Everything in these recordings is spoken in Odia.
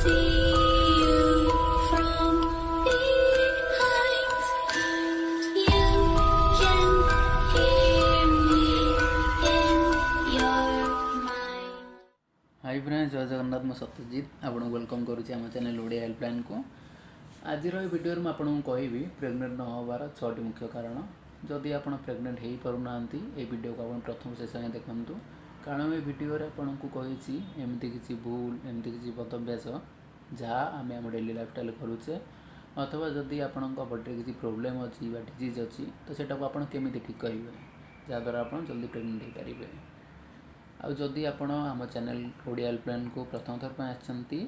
See you from behind. You can hear me in your mind. High friends, ଜୟ ଜଗନ୍ନାଥ। ମୁଁ ସତ୍ୟଜିତ ଆପଣଙ୍କୁ welcome କରୁଛି ଆମ ଚ୍ୟାନେଲ୍ ଓଡ଼ିଆ ହେଲ୍ପଲାଇନ୍କୁ। ଆଜିର ଏହି ଭିଡ଼ିଓରେ ମୁଁ ଆପଣଙ୍କୁ କହିବି ପ୍ରେଗନେଣ୍ଟ ନ ହେବାର ଛଅଟି ମୁଖ୍ୟ କାରଣ। ଯଦି ଆପଣ ପ୍ରେଗନେଣ୍ଟ ହେଇପାରୁନାହାନ୍ତି, ଏହି ଭିଡ଼ିଓକୁ ଆପଣ ପ୍ରଥମ ଶେଷ ଯାଏଁ ଦେଖନ୍ତୁ, କାରଣ ଏ ଭିଡ଼ିଓରେ ଆପଣଙ୍କୁ କହିଛି ଏମିତି କିଛି ଭୁଲ, ଏମିତି କିଛି ବଦଭ୍ୟାସ ଯାହା ଆମେ ଆମ ଡେଲି ଲାଇଫଷ୍ଟାଇଲ୍ କରୁଛେ, ଅଥବା ଯଦି ଆପଣଙ୍କ ବଡ଼ିରେ କିଛି ପ୍ରୋବ୍ଲେମ୍ ଅଛି ବା ଡିଜିଜ୍ ଅଛି, ତ ସେଇଟାକୁ ଆପଣ କେମିତି ଠିକ୍ କରିବେ ଯାହାଦ୍ୱାରା ଆପଣ ଜଲ୍ଦି ପ୍ରେଗନେଣ୍ଟ ହେଇପାରିବେ। ଆଉ ଯଦି ଆପଣ ଆମ ଚ୍ୟାନେଲ୍ ଓଡ଼ିଆ ହେଲ୍ପଲାଇନ୍କୁ ପ୍ରଥମ ଥର ପାଇଁ ଆସିଛନ୍ତି,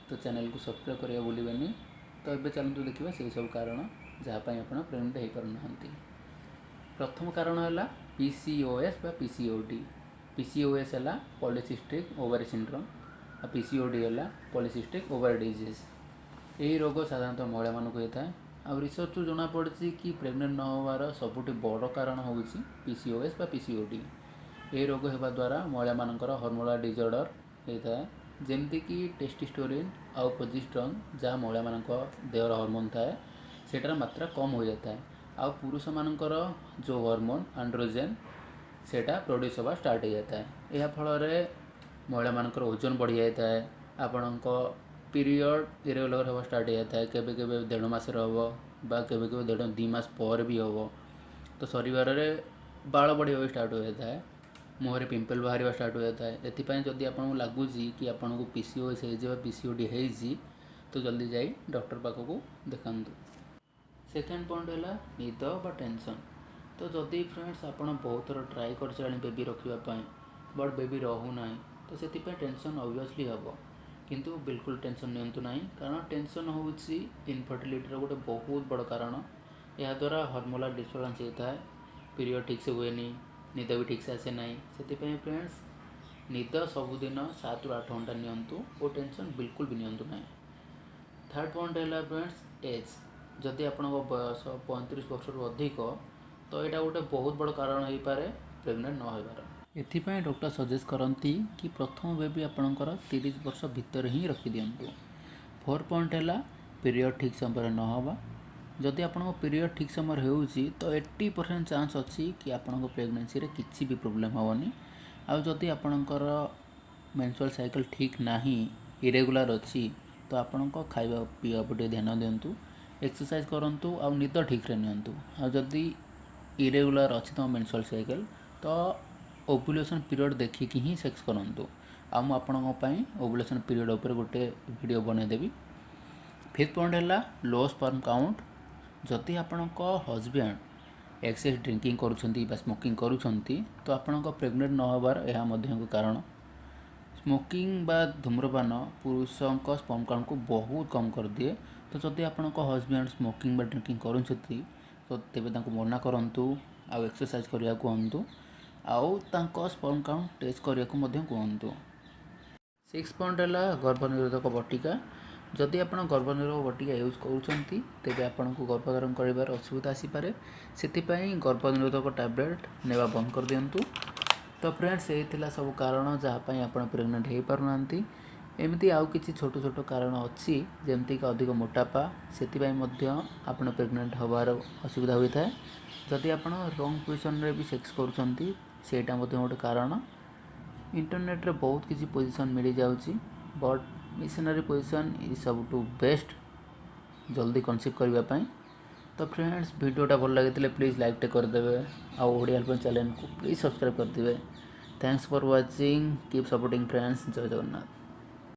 ତ ଚ୍ୟାନେଲ୍କୁ ସବସ୍କ୍ରାଇବ୍ କରିବା ଭୁଲିବେନି। ତ ଏବେ ଚାଲନ୍ତୁ ଦେଖିବା ସେଇ ସବୁ କାରଣ ଯାହା ପାଇଁ ଆପଣ ପ୍ରେଗନେଣ୍ଟ ହେଇପାରୁନାହାନ୍ତି। ପ୍ରଥମ କାରଣ ହେଲା PCOS ବା PCOD। PCOS ହେଲା ପଲିସିଷ୍ଟିକ୍ ଓଭାରି ସିଣ୍ଡ୍ରୋମ୍ ଆଉ PCOD ହେଲା ପଲିସିଷ୍ଟିକ୍ ଓଭାରି ଡିଜିଜ୍। ଏହି ରୋଗ ସାଧାରଣତଃ ମହିଳାମାନଙ୍କୁ ହୋଇଥାଏ। ଆଉ ରିସର୍ଚ୍ଚରୁ ଜଣାପଡ଼ିଛି କି ପ୍ରେଗନେଣ୍ଟ ନ ହେବାର ସବୁଠୁ ବଡ଼ କାରଣ ହେଉଛି PCOS ବା PCOD। ଏହି ରୋଗ ହେବା ଦ୍ୱାରା ମହିଳାମାନଙ୍କର ହର୍ମୋନାଲ୍ ଡିଜଅର୍ଡ଼ର ହେଇଥାଏ, ଯେମିତିକି ଟେଷ୍ଟିଷ୍ଟୋରିନ୍ ଆଉ ପ୍ରୋଜେଷ୍ଟ୍ରନ୍, ଯାହା ମହିଳାମାନଙ୍କ ଦେହର ହର୍ମୋନ୍ ଥାଏ, ସେଇଟାର ମାତ୍ରା କମ୍ ହୋଇଯାଇଥାଏ। ଆଉ ପୁରୁଷମାନଙ୍କର ଯେଉଁ ହର୍ମୋନ୍ ଆଣ୍ଡ୍ରୋଜେନ୍, ସେଇଟା ପ୍ରଡ୍ୟୁସ୍ ହେବା ଷ୍ଟାର୍ଟ ହେଇଯାଇଥାଏ। ଏହା ଫଳରେ ମହିଳାମାନଙ୍କର ଓଜନ ବଢ଼ିଯାଇଥାଏ, ଆପଣଙ୍କ ପିରିୟଡ଼ ଇରେଗୁଲାର ହେବା ଷ୍ଟାର୍ଟ ହେଇଯାଇଥାଏ। କେବେ କେବେ ଦେଢ଼ ମାସରେ ହେବ ବା କେବେ କେବେ ଦେଢ଼ 2 ମାସ ପରେ ବି ହେବ। ତ ଶରୀରରେ ବାଳ ବଢ଼ିବା ବି ଷ୍ଟାର୍ଟ ହୋଇଯାଇଥାଏ, ମୁହଁରେ ପିମ୍ପଲ୍ ବାହାରିବା ଷ୍ଟାର୍ଟ ହୋଇଯାଇଥାଏ। ଏଥିପାଇଁ ଯଦି ଆପଣଙ୍କୁ ଲାଗୁଛି କି ଆପଣଙ୍କୁ PCOS ହେଇଛି ବା PCOD ହେଇଛି, ତ ଜଲ୍ଦି ଯାଇ ଡକ୍ଟର ପାଖକୁ ଦେଖାନ୍ତୁ। ସେକେଣ୍ଡ ପଏଣ୍ଟ ହେଲା ନିଦ ବା ଟେନସନ୍। ତ ଯଦି ଫ୍ରେଣ୍ଡସ୍ ଆପଣ ବହୁତ ଥର ଟ୍ରାଏ କରିସାରିଲେଣି ବେବି ରଖିବା ପାଇଁ, ବଟ୍ ବେବି ରହୁନାହିଁ, ତ ସେଥିପାଇଁ ଟେନସନ୍ ଅବଭିୟସଲି ହେବ। କିନ୍ତୁ ବିଲକୁଲ ଟେନସନ୍ ନିଅନ୍ତୁ ନାହିଁ, କାରଣ ଟେନସନ୍ ହେଉଛି ଇନଫର୍ଟିଲିଟିର ଗୋଟେ ବହୁତ ବଡ଼ କାରଣ। ଏହାଦ୍ୱାରା ହର୍ମୋନାଲ୍ ଡିସବାଲାନ୍ସ ହେଇଥାଏ, ପିରିୟଡ଼ ଠିକ୍ସେ ହୁଏନି, ନିଦ ବି ଠିକ୍ସେ ଆସେ ନାହିଁ। ସେଥିପାଇଁ ଫ୍ରେଣ୍ଡସ୍, ନିଦ ସବୁଦିନ 7ରୁ 8 ଘଣ୍ଟା ନିଅନ୍ତୁ ଓ ଟେନସନ୍ ବିଲକୁଲ ବି ନିଅନ୍ତୁ ନାହିଁ। ଥାର୍ଡ଼ ପଏଣ୍ଟ ହେଲା ଫ୍ରେଣ୍ଡସ୍, ଏଜ୍। ଯଦି ଆପଣଙ୍କ ବୟସ 35 ବର୍ଷରୁ ଅଧିକ, ତ ଏଇଟା ଗୋଟେ ବହୁତ ବଡ଼ କାରଣ ହେଇପାରେ ପ୍ରେଗନେଣ୍ଟ ନ ହେବାର। ଏଥିପାଇଁ ଡକ୍ଟର ସଜେଷ୍ଟ କରନ୍ତି କି ପ୍ରଥମ ବେବି ଆପଣଙ୍କର 30 ବର୍ଷ ଭିତରେ ହିଁ ରଖିଦିଅନ୍ତୁ। ଫୋର୍ ପଏଣ୍ଟ ହେଲା ପିରିୟଡ଼ ଠିକ୍ ସମୟରେ ନ ହେବା। ଯଦି ଆପଣଙ୍କ ପିରିୟଡ଼ ଠିକ୍ ସମୟରେ ହେଉଛି, ତ 80% ଚାନ୍ସ ଅଛି କି ଆପଣଙ୍କ ପ୍ରେଗନେନ୍ସିରେ କିଛି ବି ପ୍ରୋବ୍ଲେମ୍ ହେବନି। ଆଉ ଯଦି ଆପଣଙ୍କର ମେନ୍ସୁରାଲ୍ ସାଇକେଲ୍ ଠିକ୍ ନାହିଁ, ଇରେଗୁଲାର ଅଛି, ତ ଆପଣଙ୍କ ଖାଇବା ପିଇବା ଉପରେ ଟିକେ ଧ୍ୟାନ ଦିଅନ୍ତୁ, ଏକ୍ସରସାଇଜ୍ କରନ୍ତୁ ଆଉ ନିଦ ଠିକ୍ରେ ନିଅନ୍ତୁ। ଆଉ ଯଦି ଇରେଗୁଲାର ଅଛି ତୁମ ମେନ୍ସୁରାଲ୍ ସାଇକେଲ୍, ତ ଓଭୁଲେସନ୍ ପିରିୟଡ଼ ଦେଖିକି ହିଁ ସେକ୍ସ କରନ୍ତୁ। ଆଉ ମୁଁ ଆପଣଙ୍କ ପାଇଁ ଓଭୁଲେସନ୍ ପିରିୟଡ଼ ଉପରେ ଗୋଟେ ଭିଡ଼ିଓ ବନେଇଦେବି। ଫିଫ୍ଥ ପଏଣ୍ଟ ହେଲା ଲୋ ସ୍ପର୍ମ କାଉଣ୍ଟ। ଯଦି ଆପଣଙ୍କ ହଜବେଣ୍ଡ ଏକ୍ସେସ୍ ଡ୍ରିଙ୍କିଂ କରୁଛନ୍ତି ବା ସ୍ମୋକିଂ କରୁଛନ୍ତି, ତ ଆପଣଙ୍କ ପ୍ରେଗନେଣ୍ଟ ନ ହେବାର ଏହା ମଧ୍ୟ ଏକ କାରଣ। ସ୍ମୋକିଂ ବା ଧୂମ୍ରପାନ ପୁରୁଷଙ୍କ ସ୍ପର୍ମ କାଉଣ୍ଟକୁ ବହୁତ କମ୍ କରିଦିଏ। ତ ଯଦି ଆପଣଙ୍କ ହଜବେଣ୍ଡ ସ୍ମୋକିଂ ବା ଡ୍ରିଙ୍କିଂ କରୁଛନ୍ତି, ତ ତେବେ ତାଙ୍କୁ ମନା କରନ୍ତୁ ଆଉ ଏକ୍ସରସାଇଜ୍ କରିବାକୁ କୁହନ୍ତୁ ଆଉ ତାଙ୍କ ସ୍ପର୍ମ କାଉଣ୍ଟ ଟେଷ୍ଟ କରିବାକୁ ମଧ୍ୟ କୁହନ୍ତୁ। ସିକ୍ସ ପଏଣ୍ଟ ହେଲା ଗର୍ଭନିରୋଧକ ବଟିକା। ଯଦି ଆପଣ ଗର୍ଭନିରୋଧକ ବଟିକା ୟୁଜ୍ କରୁଛନ୍ତି, ତେବେ ଆପଣଙ୍କୁ ଗର୍ଭଧାରଣ କରିବାର ଅସୁବିଧା ଆସିପାରେ। ସେଥିପାଇଁ ଗର୍ଭନିରୋଧକ ଟ୍ୟାବଲେଟ୍ ନେବା ବନ୍ଦ କରିଦିଅନ୍ତୁ। ତ ଫ୍ରେଣ୍ଡସ୍, ଏଇ ଥିଲା ସବୁ କାରଣ ଯାହା ପାଇଁ ଆପଣ ପ୍ରେଗନେଣ୍ଟ ହେଇପାରୁନାହାନ୍ତି। ଏମିତି ଆଉ କିଛି ଛୋଟ ଛୋଟ କାରଣ ଅଛି, ଯେମିତିକି ଅଧିକ ମୋଟାପା, ସେଥିପାଇଁ ମଧ୍ୟ ଆପଣ ପ୍ରେଗନେଣ୍ଟ ହେବାର ଅସୁବିଧା ହୋଇଥାଏ। ଯଦି ଆପଣ ରଙ୍ଗ ପୋଜିସନ୍ରେ ବି ସେକ୍ସ କରୁଛନ୍ତି, ସେଇଟା ମଧ୍ୟ ଗୋଟେ କାରଣ। ଇଣ୍ଟରନେଟ୍ରେ ବହୁତ କିଛି ପୋଜିସନ୍ ମିଳିଯାଉଛି, ବଟ୍ ମିଶନାରୀ ପୋଜିସନ୍ ଇ ସବୁଠୁ ବେଷ୍ଟ ଜଲ୍ଦି କନସିଭ୍ କରିବା ପାଇଁ। ତ ଫ୍ରେଣ୍ଡସ୍, ଭିଡ଼ିଓଟା ଭଲ ଲାଗିଥିଲେ ପ୍ଲିଜ୍ ଲାଇକ୍ଟେ କରିଦେବେ ଆଉ ଓଡ଼ିଆ ହେଲ୍ପଲାଇନ୍ ଚ୍ୟାନେଲ୍କୁ ପ୍ଲିଜ୍ ସବସ୍କ୍ରାଇବ୍ କରିଦେବେ। Thanks for watching, keep supporting friends. Jay Jagannath.